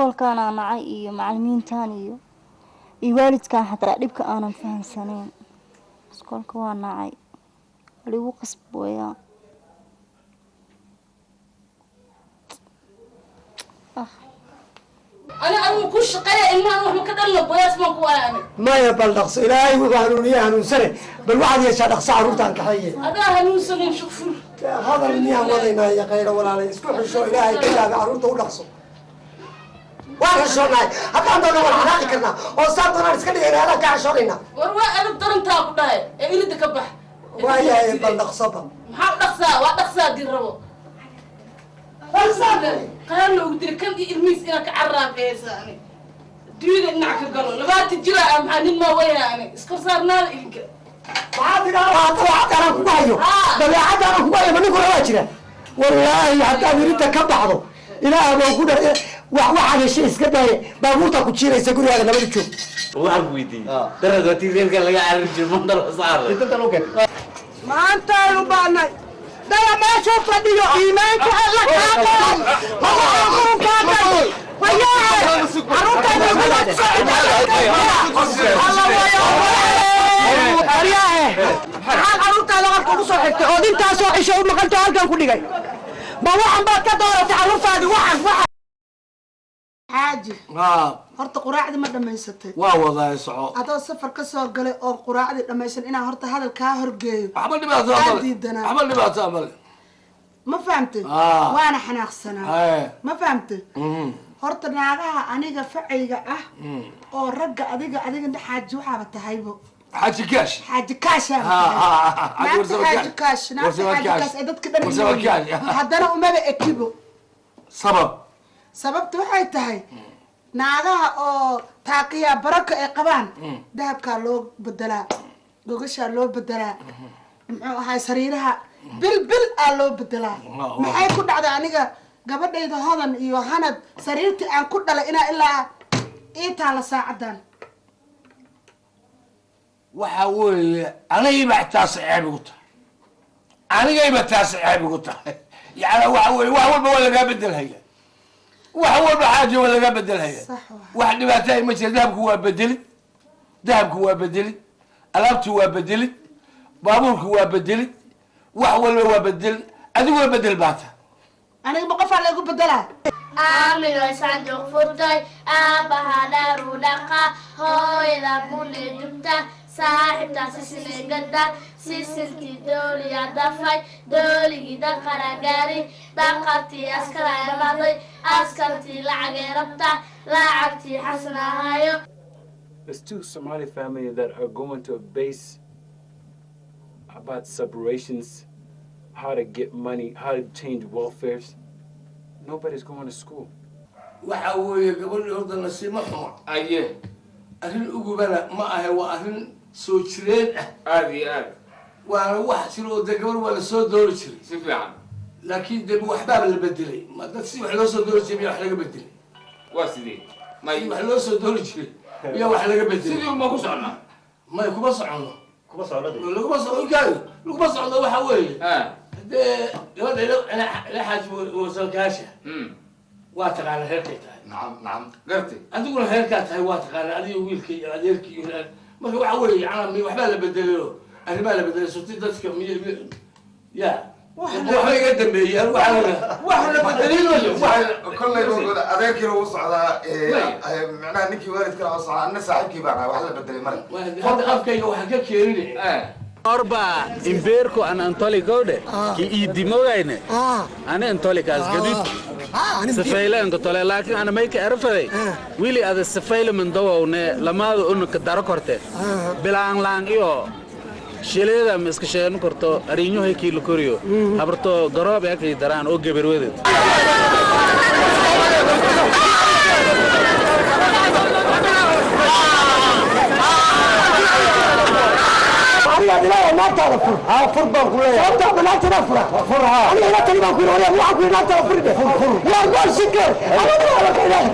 Iskoolkaanaa nacay iyo macalimiintan iyo waalidkan xataa dhibka aanan fahansanayn. Iskoolka waa nacay, waa liigu qasbooyaa. Ana adigu ku shaqeeya, ilmahan wax ma ka dhalno, boyaas baan ku waaya ani. Maya, bal dhaqso. Ilaahay wuxuu hanuuniye hanuunsane. Bal waxaad yeeshaa, dhaqso carruurtaan kaxeeye. Adaa hanuunsanin, shukfur. Hadal miyaan wadaynaa iyo qaylo? Walaalay, isku xisho, Ilaahay ka yaabi, carruurta u dhaqso. Waan xishoonahay, haddaan doona waan xanaaqi karnaa oo saan doonaan iska dhigayna, adaan kaa xishoonayna. War waa adab darantaa ku dhahay ee ilida ka bax. Waayahay, bal dhaqsoba. Maxaa u dhaqsaa? Waa dhaqsaa haddii rabo. Qaar loogu dilay kan iyo ilmihiis inaan ka carraafeeysa ani dunyada dhinac ka galo 20 jira ah. Maxaa nin maa weyna ani iskor saarnaada idinka. Maxaa tidhaa? Dabeecaddaanaan kugu hayo, dabeecaddaanaan kugu hayo, ma ninku rabaa jira? Wallaahi haddaad irinta ka baxdo, Ilaah baan ku dhar, wax waxaad heshay iska daaye, baabuurtaa ku jiiraysa, gurigaaga nabada joog. Waxaan ku weydiiyey, darad waa tii reerka laga carari jiray, mandal saaray. Maantaaynu baanay daya meeshuu fadhiyo iimaanka Alla kaa qoran, waxaa qurunkaatay wayaae carruurtayda. Aryaahe, maxaad carruurtaada qalka ugu soo xigtay ood intaasoo cisho u maqanto halkan ku dhigay? Ma waxan baad ka dooratay carruurtaadii? Waxan waxan. Xaaji, horta quraacdii ma dhammaysatay? Waa wadaay, soco. Adoo safar ka soo galay oo quraacdii dhammaysan inaan horta hadal kaa horgeeyo Waxba dhibaato aa male. diidanaa. Waxba dhibaato male. Ma fahamtay? Waana xanaaqsanaa. Ma fahamtay? Horta naagaha aniga facayga ah oo ragga adiga xaaji waxaaba tahaybo. Xaaji Kaash. Xaaji Kaashaaba tahay. Naagta Xaaji Kaash, naagta Xaaji Kaash ee dadka dhan Warsamo ilooyin. Kaash. Haddana umaba ekibo. Sabab? Sababta waxay tahay naagaha oo taaqiya baraka ay qabaan, dahabkaa loo bedelaa, gogashaa loo bedelaa, muxuu ahaay, sariiraha bil bil aa loo bedelaa. Maxay ku dhacday aniga gabadhayda Hodan iyo Hanad sariirtii aan ku dhalay inaa ilaa ii taala saacadan? Waxa weeye, anigayba taas ceeb igu tahay, anigayba taas ceeb igu tahay. Yani waxa weeye, wax walba waa lagaa bedelhaya, wax walba, xaaji, waa lagaa bedelhaya. Sax waa. Wax dhibaata ma jira. Dahabku waa bedelid, dahabku waa bedelid, alaabtu waa bedelid, baabuurku waa bedelid, wax walba waa bedelid. Adiguna bedel baata. Aniga ma qofaa laygu bedelaa? Aaminoy sanduuq furtay, aabbaha dharu dhaqa, hooyada bunay dubta, saaxiibtaa sisinay gada, sisintii dooliya dafay, dooligii daqara gaari, daqartii askara imaaday, askartii lacagay rabta, lacagtii xasanahayo. There's two Somali families that are going to a base about separations, how to get money, how to change welfares. Nobody's going to school. Waxa weeye, gabadhii horta nasiimo xuma. Aye. Arrin ugubana ma ahe, waa arrin soo jireen ah. Aada iyo aad. Waana wax jiro oo dee gabar waa la soo doori jiray. Si fiican. Laakiin dee waxbaaba la bedelay. Ma dad si wax loo soo doori jiray miyaa wax laga bedelay? Waa sidee? Si wax loo soo doori jiray miyaa wax laga bedelay? Sidii uma ku soconnaa? May, kuma soconno. Kuma socno. Laguma socdo gaari, laguma socdo. Waxa weeye, dee gabadha ila xaaji Wasalkaasha waa taqaana reerkay tahay. Nacam, nacam, gartay. Adiguna reerkaa tahay waa taqaana, adiga wiilka iyo adeerkii iyo marka waxa weeye, yana waxbaa la bedelayo, arrimaa la bedelay surti dadka miy ya waxba iga dambeeyey anigu waxaa wax la bedelinayo. Kolley adeerkiina wuu socdaa, macnaha ninkii waalidkana waa socdaa, anna saaxiibkii baan ahay. Wax la bedelay male. Hadda afkayga waxaa ka keenin. Orba imbeerko an antoli gowdhe ki iidimogayne ani antolikaas gadud safeyle anka tole, laakiin ana mayka erafaday wili ada safeyle mandawowne lamaada unaka daro korte bilaan laan iyo shileeda ma iska sheegn korto ariinyohay kii la koriyo habarto garoob ee kay daraan oo gabarwadeed. Anigaad ilaahay naagtaada fur. Haa, fur baan ku leeyahay. Sababta naagtada fura. Fur haa. Aniga ila tali baan ku yidhi, waxaan ku yidhi naagtaada fur dhe. Fur, fur. Yaa gool shikir. Aniga waa ka ilaahay.